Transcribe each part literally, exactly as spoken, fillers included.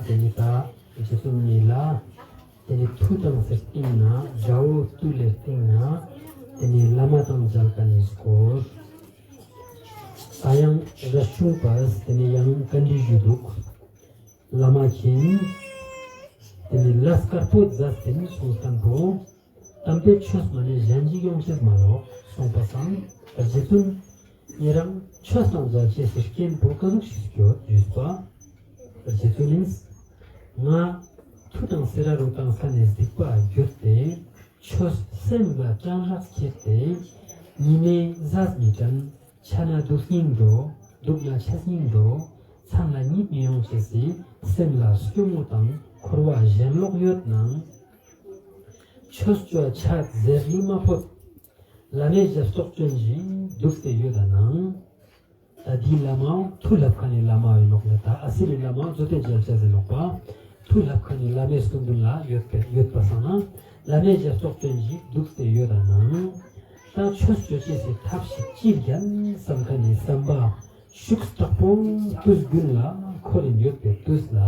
ཏེ་ནེ་ད་རྗེ་བཙུན་ནི་ལ་ཏེ་ནེ་མཐུ་དང་ཟེར་སྟིང་ནེ་དགྲ་བོ་བཏུལ་ལེ་སྟིང་ནེ་ཏེ་ནེ་བླ་མ་དང་མཇལ་ཁན་ནི་སྐོར། ད་ཡང་རས་ཆུང་པས་ཏེ་ནེ་ཡང་བཀའ་འདྲི་ཞུས་འདུག། བླ་མ་མཁྱེན། ཏེ་ནེ་ལས་དཀར་པོ་མཛད་དེ་ནི་སོང་ཁན་པོ་དམ་པའི་ཆོས་མ་ནེ་གཞན་ཞིག་ཡོང་ཅེས་མ་ནོག་སོང་པ་སང་། རྗེ་བཙུན་ཉེ་རང་ཆོས་དང་མཇལ་ཅེས་སི་རྐྱེན་པོ་ཀ་ཟུག་ཞིག་སྐྱོད་ཞུས་པ། རྗེ་བཙུན་ནི་ང་མཐུ་དང་སེ་ར་རུ་བཏང་ས་ནེ་སྡིག་པ་གྱུར་ཏེ། ཆོས་སེམས་ལ་སྤྲང་རག་ཁྱེར་ཏེ། ཉི་མའི་ཟས་མི་དྲན། ཆ་ན་སྡུག་སྙིང་འདོད། སྡུག་ན་ཆ་སྙིང་འདོད། མཚན་ལ་གཉིད་མི་ཡོང་ཅེས་སི་སེམས་ལ་སྐྱོ་མོ་དང་འཁོར་བ་ཞེན་ལོག་ཡོད་ནའང་། ཆོས་ཅོ་ཆ་ཟེར་རི་མ་ཕོད། བླ་མའི་ཞབས་ཏོག་ཅོན་ཞིག་འདུག་སྟེ་ཡོད་ད་ནའང་། ད་འདི་བླ་མའང་མཐུ་ལྷབ་ཁན་ནི་བླ་མ་ཨིན་ནོག་ལེ། ད་ཨ་སི་ལི་བླ་མའང་ཛོ་ཏེ་མཇལ་ཅེས་ཨིན་ནོག་པ། མཐུ་ལྷབ་ཁན་ནི་བླ་མའི་སྐུ་མདུན་ལ་ཡོད་པ་ཡོད་པ་སང་ན་བླ་མའི་ཞབས་ཏོག་ཅོན་ཞིག་འདུག་སྟེ་ཡོད་ད་ནའང་། ད་ཆོས་ཅོ་ཅེས་སི་ཐབས་ཤིག་ཅི་རྒྱལ་སམ་ཁན་ནི་སམ་པ་ཤུགས་དྲག་པོ་དུས་རྒྱུན་ལ་ཁོར་རིན་ཡོད་པའི་དུས་ལ།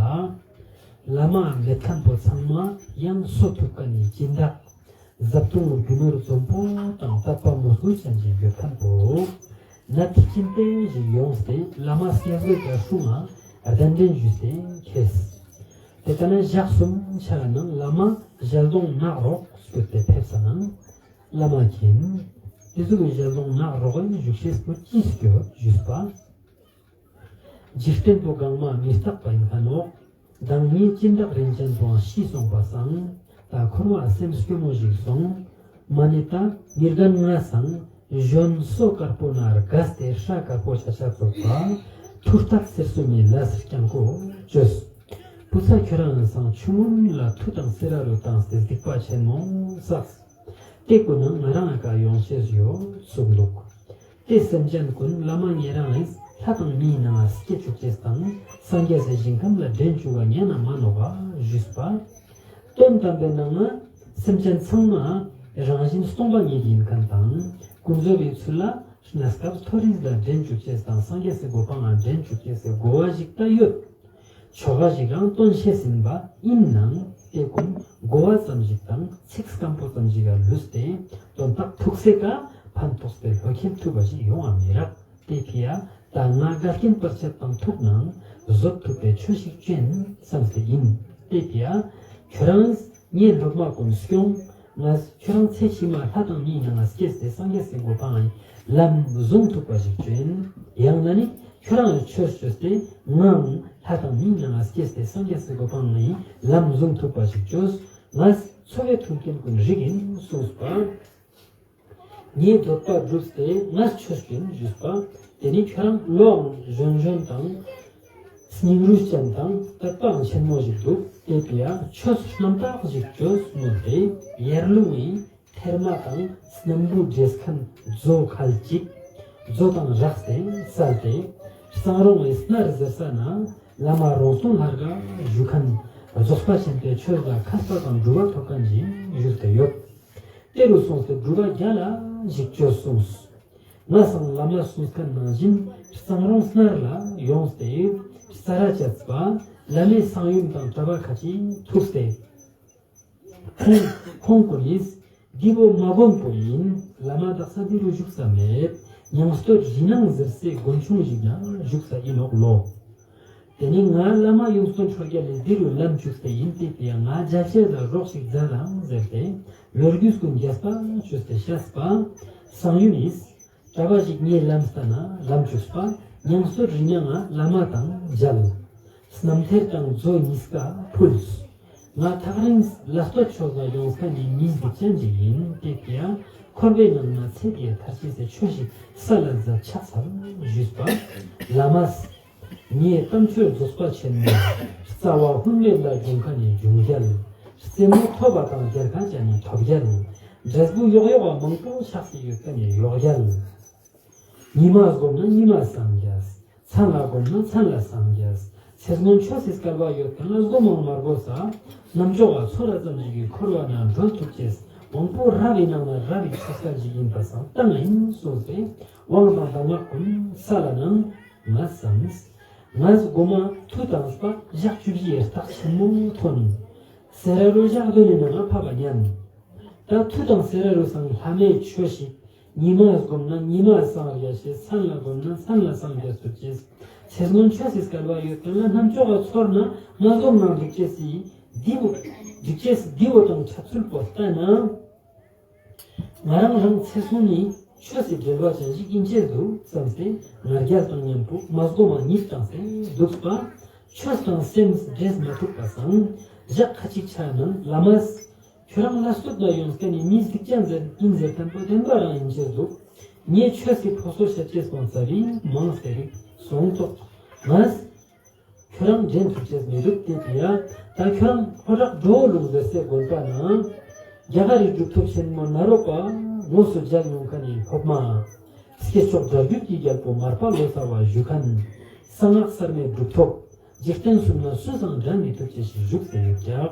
བླ་མ་མེད་ཁན་པོ་ཚང་མ་ཡང་སོ་ཐུབ་ཁན་ནི་སྦྱིན་བདག་ཟབ་ཏུ་རྒྱུ་ནོར་འཛོམས་པོ་དང་དད་པ་མོས་གུས་ཅན་ཞིག་ཡོད་ཁན་པོ་ནད་ཅན་ཏེ་ཞིག་ཡོངས་ཏེ་བླ་མ་སྐྱེས་བུ་ག་སྲུང་ང་གདན་འདྲེན་ཞུས་ཏེ་ཁྱེརས། ཏེ་ཀ་ནེ་ཞག་གསུམ་ཆ་ནང་བླ་མ་ཞལ་གདོང་ནག་རོག་སྐྱོད་དེ་ཕེབས་ས་ནང་། བླ་མ་མཁྱེན། ཏེ་ཟུག་གི་ཞལ་གདོང་ནག་རོག་གི་བཞུགས་ཤེས་པོ་ཅི་སྐྱོད་ཞུས་པ། འཇིག་རྟེན་པོ་གང་མ་མི་རྟག་པ་ཨིན་ཁན་ནོག། མདང་ནི་སྦྱིན་བདག་རིན་ཆེན་པོའང་ཤི་སོང་པ་སང་། ད་འཁོར་བ་སེམས་སྐྱོ་མོ་ཞིག་སོང་། མ་ནེ་ད་མི་རྒན་ང་སང་གཞོན་སོ་དཀར་པོ་ན་རྒས་ཏེ་སྐྲ་དཀར་པོ་ཆ་ཆ་ཙོགས་པ། ཐུར་ཐག་སེར་སོ་མི་ལས་རྐྱང་ཀོ་ཅོས། བུ་ཚ་ཁྱོ་རང་སང་ཆུ་སྔོན་ལ་མཐུ་དང་སེ་ར་རུ་བཏང་སྟེ་སྡིག་པ་ཆེན་མོ་བསགས། ཏེ་ཀུན་ནང་ང་རང་ཀ་ཡོང་ཤེས་ཡོད་གསུངས་འདུག། ཏེ་སེམས་ཅན་ཀུན་བླ་མ་ཉེ་རང་ངིས་ལྷ་དང་མིའི་ནང་ང་སྐྱེ་ཅུག་ཅེས་དང་སངས་རྒྱས་སི་ཞིང་ཁམས་ལ་འདྲེན་ཅུག་ག་ཉན་ན་མ་ནོག་ག་ཞུས་པ། དོན་དམ་པའི་ནང་ང་སེམས་ཅན་ཚང་མ་རང་བཞིན་སྟོང་པ་ཉིད་ཨིན་ཁན་དང་ཀུན་རྫོབ་པའི་ཚུལ་ལ་གནས་སྐབས་མཐོ་རིས་ལ་འདྲེན་ཅུག་ཅེས་དང་སངས་རྒྱས་སི་གོ་འཕང་ང་འདྲེན་ཅུག་ཅེས་སི་གོ་བ་ཞིག་ད་ཡོད། ཆོ་ག་ཞིག་རང་སྟོན་ཤེས་ཨིན་པ་ཨིན་ནའང་ཏེ་ཀུན་གོ་བ་ཙམ་ཞིག་དང་ཚིག་སྐམ་པོ་ཙམ་ཞིག་ག་ལུས་ཏེ་དོན་དག་ཐུག་སའི་ཀ་ཕན་ཐོགས་པའི་བློ་ཁེལ་ཐུབ་པ་ཞིག་ཡོང་བ་མི་རག། ཏེ་ཕི་ཡ་ད་ང་འགལ་རྐྱེན་བར་ཆད་དང་ཐུག་ནའང་བཟོད་ཐུབ་པའི་ཆོས་ཤིག་ཅོ་ཨིན་སམ་སྟེ་ཨིན། ཏེ་ཕི་ཡ་ཁྱོ་རང་ངའི་སློབ་མ་ཀུན་སྐྱོང་། ང་ཁྱོ་རང་ཚེ་ཕྱི་མ་ལྷ་དང་མིའི་ནང་ང་སྐྱེས་ཏེ་སངས་རྒྱས་སི་གོ་འཕང་ལམ་བཟུང་ཐུབ་པ་ཞིག་ཅོ་ཨིན། ཡང་ན་ནི་ཁྱོ་རང་ཆོས་ཅོས་ཏེ་ངའང་ལྷ་དང་མིའི་ནང་ང་སྐྱེས་ཏེ་སངས་རྒྱས་སི་གོ་འཕང་ལམ་བཟུང་ཐུབ་པ་ཞིག་ཅོས། ངས་འཚོ་བའི་མཐུན་རྐྱེན་ཀུན་རིག་ཨིན་གསུངས་པ། ངའི་འདོད་པ་བསྒྲུབས་ཏེ་ངས་ཆོས་ཅོ་ཨིན་ཞུས་པ། ཏེ་ནེ་ཁྱོ་རང་ལོའང་གཞོན་གཞོན་དང་སྙིང་རུས་ཅན་དང་དད་པའང་ཆེན་མོ་ཞིག་འདུག། ཏེ་ཕི་ཡ་ཆོས་རྣམ་དག་ཞིག་ཅོས་མོལ་ཏེ་ཡར་ལུང་ངི་ཐེར་མ་དང་སྣམ་བུ་འདྲེས་ཁན་མཛོ་ཁལ་གཅིག་མཛོ་དང་རགས་ཏེ་སལ་ཏེ་གཙང་རོང་ངི་སྣར་ཟེར་ས་ན་བླ་མ་རོང་སྟོན་ལྷ་དགའ་བཞུགས་ཁན་རྫོགས་པ་ཆེན་པོའི་ཆོས་ལ་མཁས་པ་དང་གྲུབ་པ་ཐོབ་ཁན་ཞིག་བཞུགས་ཏེ་ཡོད། ཏེ་རུ་སོང་སྟེ་སྒྲུབ་པ་རྒྱལ་ལ་ཞིག་ཅོས་གསུངས། ང་སང་བླ་མ་གསུངས་ཁན་ནང་བཞིན་གཙང་རོང་སྣར་ལ་ཡོངས་ཏེ་རྩ་ར་བཅད་པ་བླ་མའི་གསང་ཡུམ་དང་གྲྭ་པ་ཁ་ཅིག་ཐུག་སྟེ། ཁོང་ཁོང་ཀུན་ནིས་འདི་བོ་མ་དགོན་པོ་ཨིན། བླ་མ་དག་ས་འདི་རུ་བཞུགས་ས་མེད། ཉང་སྟོད་རི་ནང་ཟེར་སའི་དགོན་ཆུང་ཞིག་ན་བཞུགས་ས་ཨིན་ནོག་ལོ། ཏེ་ནེ་ང་བླ་མ་ཡུམ་སྟོན་ཆོས་རྒྱལ་ལེ་འདི་རུ་ལམ་ཅུག་སྟེ་ཨིན། ཏེ་ཕི་ཡ་ང་མཇལ་ཅེས་ལ་རོགས་ཤིག་མཛད་ལང་ཟེར་ཏེ་ལོ་རྒྱུས་ཀུན་རྒྱས་པ་ཅོས་ཏེ་བཤད་པ། གསང་ཡུམ་ནིས་གྲྭ་པ་ཞིག་ངའི་ལམ་སྟན་ན་ལམ་ཅུག་པ། ཉང་སྟོད་རི་ནང་ང་བླ་མ་དང་མཇལ། སྣམ་ཐེར་དང་མཛོ་ཉིས་ཀ་ཕུལ། ང་ཐག་རིང་ལ་སྟོད་ཕྱོགས་ལ་ཡོངས་ཁན་ནི་མི་སྡིག་ཅན་ཞིག་ཨིན། ཏེ་ཕི་ཡ་འཁོར་བའི་ནང་ན་ཚེ་འདིའི་ཐར་ཅེས་སི་ཆོས་ཤིག་སལ་ལ་མཛད་ཕྱག་འཚལ་ཞུས་པ། བླ་མས་ངའི་དམ་ཆོས་རྫོགས་པ་ཆེན་མོའི་རྩ་བ་ཧུན་ལེ་ལ་འབྱུང་ཁན་ནི་འབྱུང་རྒྱལ། རྩེ་མོ་ཐོབ་པ་དང་རྒྱལ་ཁ་ཅན་ནི་ཐོབ་རྒྱལ། འབྲས་བུ་ཡོག་ཡོག་པ་མང་པོ་ཆགས་སེ་ཡོད་ཁན་ནི་ཡོག་རྒྱལ། ཉི་མ་བསྒོམས་ན་ཉི་མ་སངས་རྒྱས། མཚན་ལ་བསྒོམས་ན་མཚན་ལ་སངས་རྒྱས། ཚེ་སྔོན་ཆོས་སི་སྐལ་བ་ཡོད་ཁན་ལ་བསྒོམ་མང་མ་དགོས་ས། རྣམ་ཅོག་ག་ཚོར་ར་ཙམ་ཞིག་གི་འཁོར་བ་ནེ་སྒྲོལ་ཐུབ་ཅེས་དབང་པོ་རབ་བི་ནང་ན་རབ་བི་ཆོས་སྐལ་ཞིག་ཨིན་པ་སང་ཏང་ཨིན་གསུངས་ཏེ་དབང་དང་གདམས་ངག་ཀུན་སལ་ལ་ནང་ང་སམས། ངས་གོ་མ་མཐུ་དང་སྤ་ཞག་བཅུ་བཞི་ཡི་རྟགས་ཆེན་མོ་ཐོན། སེ་ར་རུ་ཞག་བདུན་ནི་ནང་ང་ཕབ་པ་ཉན། ད་མཐུ་དང་སེ་ར་རུ་སང་ལྷ་མོའི་ཆོས་ཤིག་ཉི་མ་སྒོམ་ན་ཉི་མ་སངས་རྒྱས་ཤེས། མཚན་ལ་སྒོམ་ན་མཚན་ལ་སངས་རྒྱས་ཐུབ་ཅེས། ཚེ་སྔོན་ཆོས་སི་སྐལ་བ་ཡོད་མཁན་ལ་རྣམ་ཅོག་ག་ཚོར་ན་མ་སྒོམ་ནང་འགྲིག་ཅེས་སི་འདི་བོ་འགྲིག་ཅེས་སི་འདི་བོ་དང་འཆར་ཚུལ་པོ་ལྟ་ན། ང་རང་རང་ཚེ་སྔོན་ནི་ཆོས་སི་འབྲེལ་བ་ཅན་ཞིག་ཡིན་ཅེས་འདུག་བསམ་སྟེ་ང་རྒྱལ་དང་མཉམ་པོ་མ་སྒོམ་མ་གཉིད་བཏང་སྟེ་འདུག་པ། ཆོས་དང་སེམས་འདྲེས་མ་ཐུབ་པ་སང་ཞག་ཁ་ཅིག་ཆ་ནང་བླ་མས། ཁྱོད་རང་ལ་སྟོད་ལ་ཡོང་མཁན་ནི་མི་སྡིག་ཅན་ཟེར་ཡིན་ཟེར་མཁན་པོ་བདེན་པ་རང་ཡིན་ཅེས་འདུག་ངས་ཆོས་སི་ཕོ་སོ་བཤད་ཅེས་སོང་ཙ་བི་མང་སྟེ་རིག་སོང་ཏོག་ངས། ཁྱོད་རང་འདྲེན་ཐུབ་ཅེས་མི་འདུག་སྟེ་དེ་ཡ། ད་ཁྱོད་རང་ལྷོ་བྲག་འགྲོ་ལུང་ཟེར་སའི་དགོན་པ་ན། རྒྱ་གར་རི་གྲུབ་ཐོབ་ཆེན་མོ་ནཱ་རོ་པ་དངོས་སུ་མཇལ་མྱོང་མཁན་ནི་སློབ་མ། སྐྱེས་མཆོག་སྒྲ་བསྒྱུར་གྱི་རྒྱལ་པོ་མར་པ་ལོ་ཙཱ་བ་བཞུགས་མཁན། གསང་སྔགས་གསར་མའི་གྲུབ་ཐོབ། འཇིག་རྟེན་གསུམ་ན་སུ་སང་འགྲན་མི་ཐུབ་ཅེས་ཤིག་བཞུགས་ཏེ་ཡོད་ཀྱག་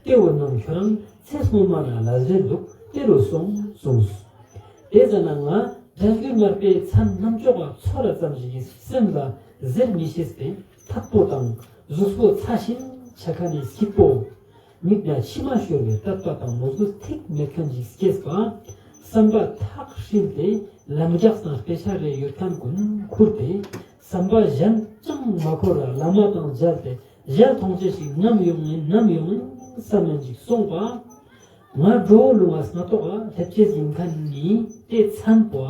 དེ་བོ་ནང་ཁྱོད་རང་ཚེ་སྔོན་མ་ན་ལ་ཟེར་འདུག་དེ་རུ་སོང་གསུངས། དེ་ཟ་ན་ང་སྒྲ་བསྒྱུར་མར་པའི་མཚན་རྣམ་ཅོག་ག་ཚོར་ར་ཙམ་ཞིག་གི་སེམས་ལ་ཟེར་མི་ཤེས་པའི་ཐག་པོ་དང་གཟུགས་པོ་ཚ་ཞིང་ཆ་མཁན་ནི་སྐྱིད་པོ། མིག་ན་མཆི་མ་ཤོར་བའི་དད་པ་དང་མོས་གུས་ཐིག་མེད་མཁན་ཞིག་སྐྱེས་པ། བསམ་པ་ཐག་ཧྲིལ་ཏེ་ལམ་རྒྱགས་དང་དཔེ་ཆ་རེ་ཡོད་མཁན་ཀུན་ཁུར་ཏེ་བསམ་པ་གཞན་ཅང་མ་འཁོར་ར་བླ་མ་དང་མཇལ་ཏེ་ཞལ་མཐོང་ཅེས་ཞིག་ནམ་ཡོང་ངིན་ནམ་ཡོང་ངིན་བསམ་མན་ཞིག་སོང་པ། ང་འགྲོ་ལུང་ང་སྔ་ཏོག་ག་སླེབས་ཅེས་ཡིན་མཁན་ནི་དེ་མཚན་པོ་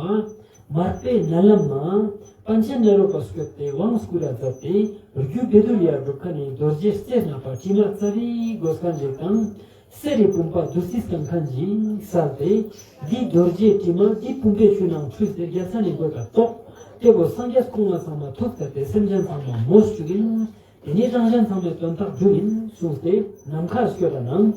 མར་པའི་མནལ་ལམ་ན་པཎ་ཆེན་ནཱ་རོ་པ་སྐྱོད་དེ་དབང་བསྐུར་ར་མཛད་དེ་རྒྱུ་བེ་དུར་ཡ་སྒྲུབ་མཁན་ནི་རྡོ་རྗེ་རྩེ་ལྔ་པ་དྲི་མ་རྩ་བའི་དགོས་མཁན་ཞིག་དང་། གསེར་རི་བུམ་པ་བདུད་རྩི་སྐམ་མཁན་ཞིག་སལ་ཏེ། འདི་རྡོ་རྗེ་དྲི་མ་འདི་བུམ་པའི་ཆུ་ནང་ཁྲུས་ཏེ་རྒྱལ་མཚན་ནི་མགོ་ཀ་གཏོགས། དེ་བོ་སངས་རྒྱས་སྐུ་ལྔ་ཚང་མ་ཐུགས་དད་དེ་སེམས་ཅན་ཚང་མ་མོས་བཅུག་གིན། དེ་ནས་རང་གཞན་ཚང་མའི་དོན་དག་སྒྲུབ་ཡིན་གསུངས་ཏེ་ནམ་མཁའ་སྐྱོད་ད་ནང་།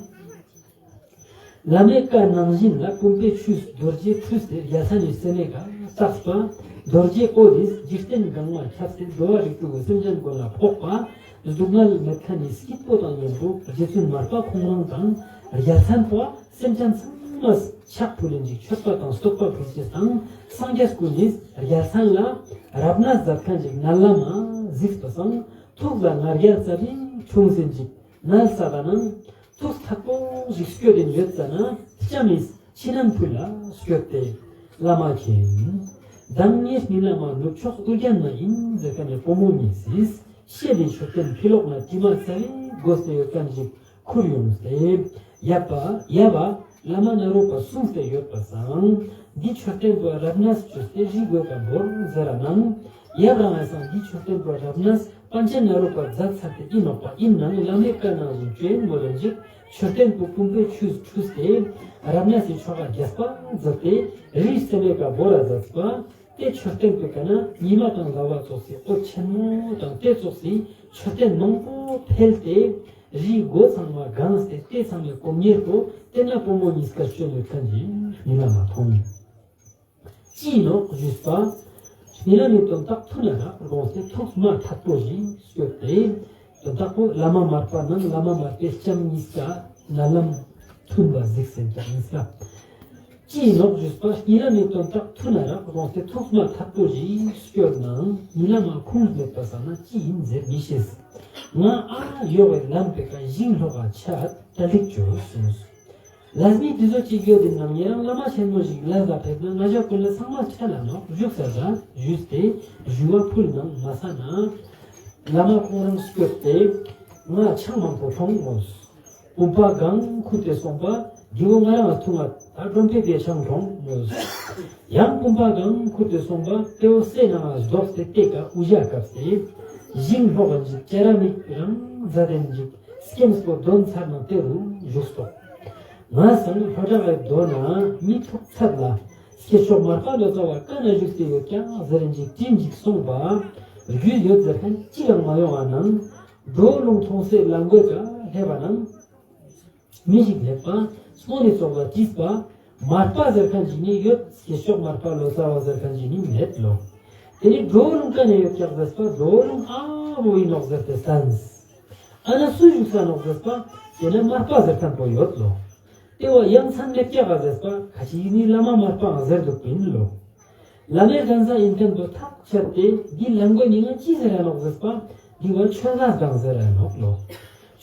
བླ་མའི་བཀའ་ནང་བཞིན་ལ་བུམ་པའི་ཆུས་རྡོ་རྗེ་ཁྲུས་ཏེ་རྒྱལ་མཚན་ནི་སེམས་ཀ་བཏགས་པ། རྡོ་རྗེ་འོད་དེས་འཇིག་རྟེན་གང་མ་ཁྱབ་སྟེ་འགྲོ་བ་རིགས་དྲུག་གི་སེམས་ཅན་ཀུན་ལ་ཕོག་པ། སྡུག་བསྔལ་མེད་མཁན་ནི་སྐྱིད་པོ་དང་མཉམ་པོ་རྗེ་བཙུན་མར་པ་ཁོང་རང་དང་རྒྱལ་མཚན་པོ་སེམས་ཅན་ཚང་མས་ཕྱག་ཕུལ་ལེན་ཅིག་མཆོད་པ་དང་བསྟོད་པ་ཕུལ་ཅེས་དང་སངས་རྒྱས་ཀུན་ནི་རྒྱལ་མཚན་ལ་རབ་གནས་མཛད་མཁན་ཅིག་མནལ་ལམ་མ་གཟིགས་པ་སང་ཐུགས་ལ་ང་རྒྱལ་རྩ་བའི་ཁྱུང་སེན་ཅིག་མནལ་ས་ག་ནང་ཐུགས་ཐག་པོ་ཞིག་སྐྱོད་དེ་ཡོད་ཙ་ན་ལྕམ་མིས་ཕྱི་ནང་ཕུལ་ལ་སྐྱོད་དེ། བླ་མ་མཁྱེན། མདང་ངས་མི་ལ་མ་ནུབ་ཕྱོགས་ཨུ་རྒྱན་མ་ཡིན་ཟེར་མཁན་ནི་བུ་མོ་གཉིས་སིས་ཤེལ་ལི་མཆོད་རྟེན་ཕི་ལོགས་ན་དྲི་མ་རྩ་བའི་དགོས་ཏེ་ཡོད་མཁན་ཞིག་ཁུར་ཡོང་སྟེ། ཡབ་པ་ཡབ་པ་བླ་མ་ནཱ་རོ་པ་གསུངས་ཏེ་ཡོད་པ་སང་འདི་མཆོད་རྟེན་པོ་རབ་གནས་བཅོས་ཏེ་རི་མགོ་ཀ་བོར་ཟེར་ར་ནང་། ཡབ་རང་ཨ་སང་འདི་མཆོད་རྟེན་པོ་རབ་གནས་པཎ་ཆེན་ནཱ་རོ་པ་མཛད་ཚར་ཏེ་ཨིན་ནོག་པ། ཨིན་ནང་བླ་མའི་བཀའ་ནང་བཞིན་བཅོས་མོ་ལེན་ཅིག་མཆོད་རྟེན་པོ་བུམ་པའི་ཆུས་ཁྲུས་ཏེ་རབ་གནས་སི་ཆོ་ག་རྒྱས་པ་མཛད་དེ་རིའི་རྩེ་མོའི་ཀ་བོར་ར་མཛད་པ། དེ་མཆོད་རྟེན་པོའི་ཀ་ན་ཉི་མ་དང་ཟླ་བ་ཙོགས་སི་འོད་ཆེན་མོ་དང་དེ་ཙོགས་སི་མཆོད་རྟེན་མང་པོ་འཕེལ་ཏེ་རིའི་མགོ་ཚང་མ་གང་སྟེ་དེ་ཚང་མའི་གོ་གཉེར་པོ་དེ་ན་བུ་མོ་གཉིས་ཀ་བཅོས་ཡོད་མཁན་ཞིག་མི་ལ་མ་མཐོང་། ཅི་ནོག་ཞུས་པ། རྨི་ལམ་མི་དོན་དག་ཐུགས་ན་རག་དགོངས་ཏེ་ཐུགས་མ་ཐག་པོ་ཞིག་སྐྱོད་དེ། དོན་དག་པོ་བླ་མ་མར་པ་ནང་བླ་མ་མར་པའི་ལྕམ་གཉིས་ཀ་མནལ་ལམ་མཐུན་པ་གཟིགས་སེམས་ཀྱང་གཉིས་ཀ། ཅི་ནོག་ཞུས་པ། རྨི་ལམ་མི་དོན་དག་ཐུགས་ན་རག་དགོངས་ཏེ་ཐུགས་མ་ཐག་པོ་ཞིག་སྐྱོད་ནང་རྨི་ལམ་མ་ཁུངས་མེད་པ་ས་ན་ཅི་ཡིན་ཟེར་མི་ཤེས། ང་ཨ་ཡོག་གི་ལམ་པའི་ཀ་ཞིང་ལྷོ་ག་ཆ་གྲ་སྒྲིག་བཅོས་གསུངས། ལས་མི་དེ་ཚོ་ཅིག་ཡོད་དེ་ནང་ཉེ་རང་བླ་མ་ཆེན་མོ་ཞིག་ལས་ལ་ཕེབས་ན་ང་ཞ་ཀུན་ལ་ཚང་མ་ཁྲལ་ལ་ནོག་བཞུགས་ས་ར་ཞུས་ཏེ་ཞུ་བ་ཕུལ་ནང་མ་ས་ན། བླ་མ་ཁོང་རང་སྐྱོད་དེ་ང་ཆང་མང་པོ་འཐུང་མོས། བུམ་པ་གང་ཁུར་ཏེ་སོང་པ་དེ་བོ་ང་རང་ལ་འཐུང་ང་ད་སྒྲོམ་པའི་པའི་ཆང་འཐུང་མོས། ཡང་བུམ་པ་གང་ཁུར་ཏེ་སོང་པ་དེ་བོ་སེ་ནང་ལ་ཟློག་སྟེ་དེ་ཀ་དབུ་ཞྭ་བཀབ་སྟེ་ཞིང་ལྷོ་ག་འཇིག་ཅ་ར་མིག་རང་མཛའ་དེན་འཇིག་སྐེམས་པོ་འདོན་ཚར་ནང་དེ་རུ་བཞུགས་སོ། ང་སང་ལྷོ་བྲག་གི་མདོ་ན་མི་ཐུག་ཚར་ལ་སྐྱེས་མཆོག་མར་པ་ལོ་ཙཱ་བ་ཀ་ན་བཞུགས་ཏེ་ཡོད་ཀྱག་ཟེར་འཇིག་ཅི་འཇིག་སོང་པ། རྒྱུས་ཡོད་ཟེར་མཁན་ཅི་ཡང་མ་ཡོང་བ་ནང་འགྲོ་ལུང་མཐོང་སའི་ལམ་གོས་ཀ་སླེབས་པ་ནང་། མི་ཞིག་སླེབས་པ། སྔོན་ནི་ཙོགས་ལ་དྲིས་པ། མར་པ་ཟེར་མཁན་ཞིག་ནི་ཡོད། སྐྱེས་མཆོག་མར་པ་ལོ་ཙཱ་བ་ཟེར་མཁན་ཞིག་ནི་མེད་ལོ། དེ་ནི་འགྲོ་ལུང་ཀ་ནས་ཡོད་ཀྱག་ཟེར་པ། འགྲོ་ལུང་ཨ་བོ་ཡིན་ནོག་ཟེར་ཏེ་སྟན། ཨ་ན་སུ་བཞུགས་ས་ནོག་ཟེར་པ། དེ་ན་མར་པ་ཟེར་མཁན་པོ་ཡོད་ལོ། དེ་བ་ཡང་མཚན་མེད་ཀྱག་ག་ཟེར་པ། ཁ་ཅིག་ནི་བླ་མ་མར་པའང་ཟེར་འདུག་པིན་ལོ། བླ་མའི་གདན་ས་ཨིན་ཁན་བོ་ཐག་ཆད་དེ་འདི་ལམ་གོ་ནི་ང་ཅི་ཟེར་ར་ནོག་ཟེར་པ། འདི་བ་ཆོས་ལ་སྒང་ཟེར་ར་ནོག་ལོ།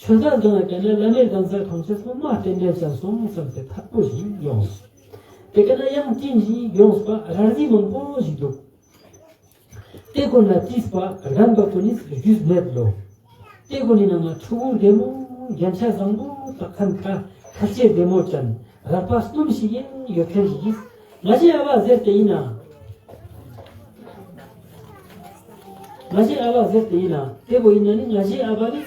ཆོས་ལ་སྒང་ལ་ཀ་ན་བླ་མའི་གདན་ས་ཐང་ཆེས་པོ་མ་རྟེན་འབྲེལ་ཅན་སོང་བསམ་སྟེ་ཐག་པོ་ཞིག་ཡོངས། དེ་ཀ་ན་ཡང་ཅི་ཞིག་ཡོངས་པ་ར་རྫི་མང་པོ་ཞིག་འདུག་དེ་ཀུན་ལ་དྲིས་པ་རྒན་པ་ཀུན་ནིས་རྒྱུས་མེད་ལོ། དེ་ཀུན་ནི་ནང་ན་ཕྲུ་གུ་བདེ་མོ་རྒྱན་ཆ་བཟང་པོ་དག་ཁན་ཁ་ཁ་ཆེ་བདེ་མོ་ཅན་རག་པ་གསུམ་ཞིག་ཡང་ཡོད་ཁན་ཞིག་གིས་ང་ཞའི་ཨ་བ་ཟེར་ཏེ་ཨིན་ན། ང་ཞའི་ཨ་བ་ཟེར་ཏེ་ཨིན་ན། དེ་བོ་ཨིན་ན་ནི་ང་ཞའི་ཨ་བ་ནི་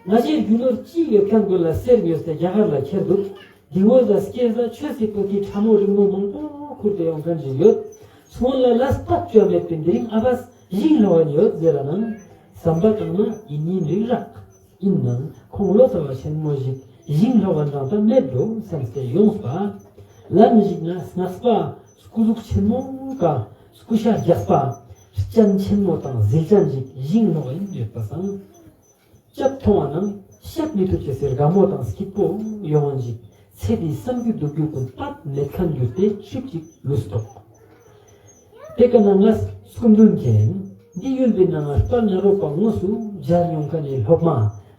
ང་ཞའི་རྒྱུ་ནོར་ཅི་ཡོད་ཁན་ཀུན་ལ་གསེར་ཉོས་ཏེ་རྒྱ་གར་ལ་ཁྱེར་འདུག་དེ་ངོས་ལ་སྐྱེས་ལ་ཆོས་སི་པོ་ཏི་ཕྲ་མོ་རིང་མོ་མང་པོ་ཁུར་ཏེ་ཡོང་ཁན་ཞིག་ཡོད། སྔོན་ལ་ལས་པ་བཅོ་མེད་པའི་འདི་རིང་ཨ་བས་ཞིང་ལོག་ཡིན་ཡོད་ཟེར་ར་ནང་བསམ་པ་བཏང་ན་ཡིན་ཡིན་རིག་རག་ཡིན་ནང་ཁོང་ལོ་ཙཱ་བ་ཆེན་མོ་ཞིག་ཞིང་ལོག་ག་འདྲ་ད་མེད་འགྲོ་བསམ་སྟེ་ཡོངས་པ། ལམ་ཞིག་ན་སྔགས་པ་སྐུ་གཟུགས་ཆེན་མོ་ཀ་སྐུ་ཤ་རྒྱགས་པ་སྤྱན་ཆེན་མོ་དང་ཟིལ་ཅན་ཞིག་ཞིང་ལོག་ཡིན་ཡོད་པ་སང་། སྐྱབས་མཐོང་བ་ནང་བཤད་མི་ཐུབ་ཅེས་སི་དགའ་མོ་དང་སྐྱིད་པོ་ཡོང་ངན་ཞིག་ཚེ་འདིའི་བསམ་རྒྱུ་སྡུག་རྒྱུ་ཀུན་པད་མེད་ཁན་གྱུར་ཏེ་ཆིབས་ཅིག་ལུས་ཏོག་དེ་ཀ་ན་ངས་སྐུ་མདུན་མཁྱེན། འདི་ཡུལ་བི་ནང་ང་དཔལ་ནཱ་རོ་པ་དངོས་སུ་མཇལ་མྱོང་ཁན་ནི་སློབ་མ་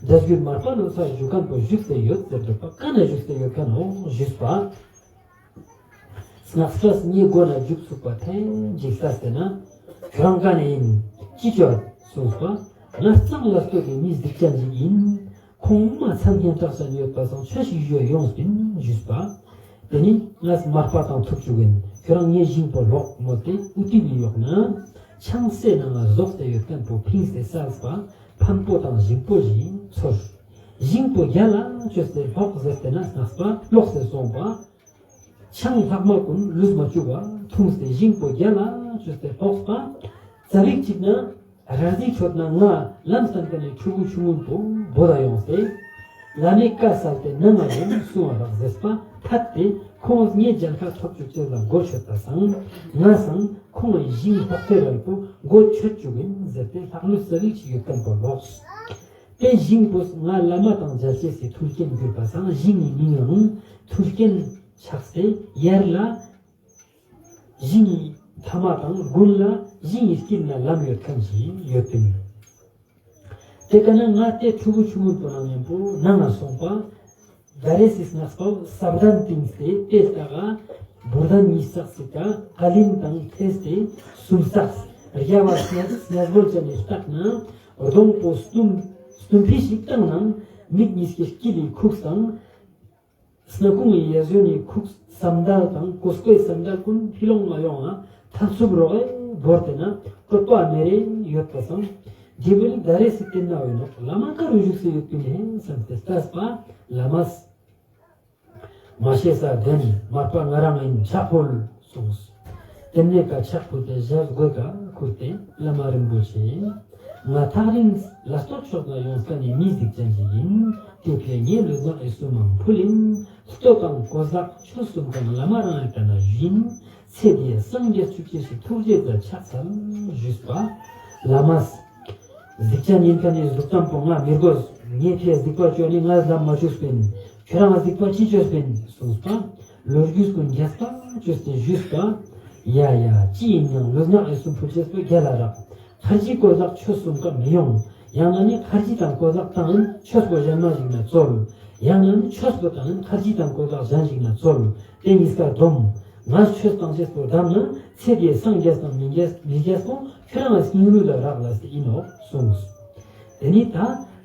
འདྲ་བརྒྱུད་མར་པ་ལོ་ཙཱ་བཞུགས་ཁན་པོ་བཞུགས་ཏེ་ཡོད་ཟེར་འདུག་པ། ཀ་ན་བཞུགས་ཏེ་ཡོད་ཁན་འོ་ཞུས་པ། སྔགས་པས་ངའི་མགོ་ན་རྒྱུག་ཚུགས་པ་ཐེངས་ཅིག་ལྟས་ཏེ་ན། ཁྱོ་རང་ཀ་ནེ་ཡིན། ཅི་ཅོ་གསུངས་པ། ང་གཙང་ལ་སྟོད་ཀྱི་མི་སྡིག་ཅན་ཞིག་ཡིན། ཁོང་མ་མཚན་སྙན་གྲགས་ཅན་ཡོད་པ་སང་ཆོས་ཤིག་ཞུ་ཡོངས་པིན་ཞུས་པ། དེ་ནི་ངས་མར་པ་དང་ཐུག་བཅུག་ཡིན། ཁྱོ་རང་ངའི་ཞིང་པོ་ལོག་མོལ་ཏེ་ཨུ་ཏི་བི་ཡོག་ན། ཆང་སའི་ནང་ང་ཟོག་སྟེ་ཡོད་ཁན་པོ་ཕིངས་ཏེ་སལ་པ། ཕན་པོ་དང་ཞིང་པོ་ཞིག་ཚོར། ཞིང་པོ་རྒྱལ་ལ་བཅོས་ཏེ་ལོག་ཟེར་ཏེ་ན་སྔགས་པ་ལོག་སྟེ་སོང་པ། ཆང་ལྷག་མ་ཀུན་ལུས་མ་བཅུག་པ་འཐུངས་ཏེ་ཞིང་པོ་རྒྱལ་ལ་བཅོས་ཏེ་ལོག་པ། ཙ་པིག་ཅིག་ན་ར་རྫི་ཁྲོད་ན་ང་ལམ་སྟན་ཁན་ནི་ཕྲུ་གུ་ཆུང་ངུན་པོ་བོ་ལ་ཡོངས་ཏེ། བླ་མའི་བཀའ་སལ་ཏེ་ནང་ང་ཡོང་གསུང་བ་རག་ཟེར་པ་ཐད་དེ་ཁོང་ངའི་རྒྱལ་ཁ་ཐོབ་བཅུག་ཅེས་ལ་མགོ་ཆོད་པ་སང་ང་སང་ཁོང་ངི་ཞིང་ལོག་སྟེ་རལ་པོ་མགོ་ཆོད་བཅུག་ཡིན་ཟེར་ཏེ་ལྷག་ལུས་ཙ་པིག་ཅིག་ཡོད་ཁན་པོ་ལོགས། དེ་ཞིང་པོས་ང་བླ་མ་དང་མཇལ་ཅེས་སི་ཐུལ་རྐྱེན་གྱུར་པ་སང་ཞིང་ངི་མིང་ཡང་ཐུལ་རྐྱེན་ཆགས་ཏེ་ཡར་ལ་ཞིང་ངི་མཐའ་མ་དང་དགུན་ལ་ཞིང་ངི་དཀྱིལ་ན་ལམ་ཡོད་ཁན་ཞིག་ཡོད་པིན། དེ་ཀ་ན་ང་དེ་ཕྲུ་གུ་ཆུང་ངུན་པོ་ནང་ཡིན་པོ་ནང་ང་སོང་པ། ད་རེས་སི་སྔགས་པ་སབ་དན་ཏིང་སྟེ་དེ་ལྟ་ག་བུར་དན་ཉིས་བསགས་སི་ཀ་ཀ་ལིན་དང་ཐེས་ཏེ་སུམ་བསགས། རྒྱ་བ་སྙ་སྙ་སྦོལ་ཅན་ནི་རྟགས་ན་གདོང་པོ་སྟུམ་སྟུམ་ཕི་ཞིག་བཏང་ནང་མིག་ཉིས་ཀྱི་དཀྱིལ་ལི་ཁུགས་དང་། སྣ་ཁུང་ངི་ཡ་ཟུན་ནི་ཁུགས་སམ་དལ་དང་ཀོ་སྐོའི་སམ་དལ་ཀུན་ཕི་ལོང་མ་ཡོང་ང་ཐབ་ཚུབ་རོགས་བོར་ཏེ་ན་སྤྲོད་པ་མེ་རེ་ཡོད་པ་སང་། རྗེ་བོ་ནི་ད་རེས་སི་བསྟན་ན་འོས་ནོག་བླ་མ་ཀ་རུ་བཞུགས་སེ་ཡོད་པིན་ཧེ་བསམ་སྟེ་ལྟས་པ་བླ་མས། མ་ཤེས་ས་བདེན་མར་པ་ང་རང་ཡིན་ཕྱག་ཕུལ་གསུངས། དེ་ནས་ཀ་ཕྱག་ཕུལ་ཏེ་ཞབས་དགོད་ཀ་ཁུར་ཏེ་བླ་མ་རིན་པོ་ཆེ། ང་ཐག་རིང་ལ་སྟོད་ཕྱོགས་ལ་ཡོང་ས་ནི་མི་སྡིག་ཅན་ཞིག་ཡིན། དེ་ཕིའ་ངའི་ལུས་ངག་ཡིད་གསུམ་མང་ཕུལ་ཡིན། ལྟོ་དང་གོས་ལག་ཆོས་གསུམ་ཀ་བླ་མ་རང་ཡི་ཀ་ན་ཞུ་ཡིན། ཚེ་འདིའི་སངས་རྒྱས་ཆུ་སྐྱེས་ཤིག་ཐུགས་རྗེ་ཛ་ཕྱག་འཚལ་ཞུས་པ། བླ་མས། སྡིག་ཅན་ཡིན་ཁན་ནི་གཟུགས་ཙམ་པོ་ང་མི་དགོས། ངའི་ཕིའ་སྡིག་པ་ཅོ་ནི་ང་ལམ་མ་ཆུགས་པིན། ཁྱོ་རང་ང་སྡིག་པ་ཅི་ཅོས་པིན་གསུངས་པ། ལོ་རྒྱུས་ཀུན་རྒྱས་པ་ཅོས་ཏེ་ཞུས་པ། ཡ་ཡ་ཅི་ཡིན་ཡང་ལུས་ངག་ཡིད་གསུམ་ཕུལ་ཅེས་པོ་རྒྱལ་ལ་རག་ཁར་ཇི་གོས་ལག་ཆོས་གསུམ་ཀ་མི་ཡོང་། ཡང་ན་ནི་ཁར་ཇི་དང་གོས་ལག་བཏང་ཡིན་ཆོས་པོ་གཞན་མ་ཞིག་ན་བཙོལ། ཡང་ན་ནི་ཆོས་པོ་བཏང་ཡིན་ཁར་ཇི་དང་གོས་ལག་གཞན་ཞིག་ན་བཙོལ། དེ་གཉིས་ཀ་སྡོམ། ང་ཆོས་བཏང་ཅེས་པོ་བསྡམས་ན་ཚེ་འདིའི་སངས་རྒྱས་དང་མི་རྒྱས་མི་རྒྱས་པོ་ཁྱོ་རང་ང་སྙིང་རུས་ལ་རག་ལས་ཏེ་ཡིན་ནོག་གསུངས། དེ་ནི་ད་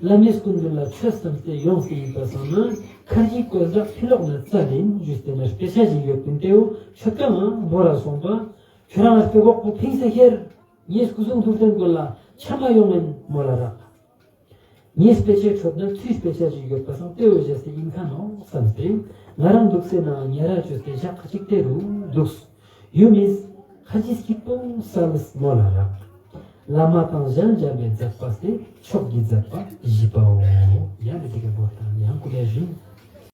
བླ་མའི་སྐུ་མདུན་ལ་ཆོས་བསམས་ཏེ་ཡོངས་ཏེ་ཡིན་པ་སང་ན་ཁར་ཇི་གོས་ལག་ཕི་ལོག་ན་བཙལ་ཡིན་ཞུས་ཏེ་ན་དཔེ་ཆ་ཞིག་ཡོད་པིན། དེའུ་ཆོད་ཀ་ང་བོ་ལ་སོང་པ། ཁྱོ་རང་ང་དཔེ་ཀོག་པོ་ཕིངས་ཏེ་ཁྱེར། ངའི་སྐུ་གསུང་ཐུགས་རྟེན་ཀུན་ལ་ཆ་མ་ཡོང་ངིན་མོལ་ལ་རག་ངའི་དཔེ་ཆའི་ཁྲོད་ན་ཚུལ་དཔེ་ཆ་ཞིག་ཡོད་པ་སང་དེའུ་བཞེས་ཏེ་ཡིན་ཁ་ནོག་བསམས་ཏེ་ང་རང་འདུག་སའི་ནང་ཉ་ར་བཅོས་ཏེ་ཞག་ཁ་ཅིག་དེ་རུ་འདུགས། ཡུམ་མིས་ཁ་ཅིག་སྐྱིད་པོ་སལ་མོལ་ལ་རག་བླ་མ་དང་གཞན་མཇལ་བའི་མཛད་པ་སྟེ་མཆོག་གི་མཛད་པ་བཞི་པའོ། ཡང་ནི་དེ་ག་བོ་དང་ཡང་ཀུ་ལེ་བཞིན།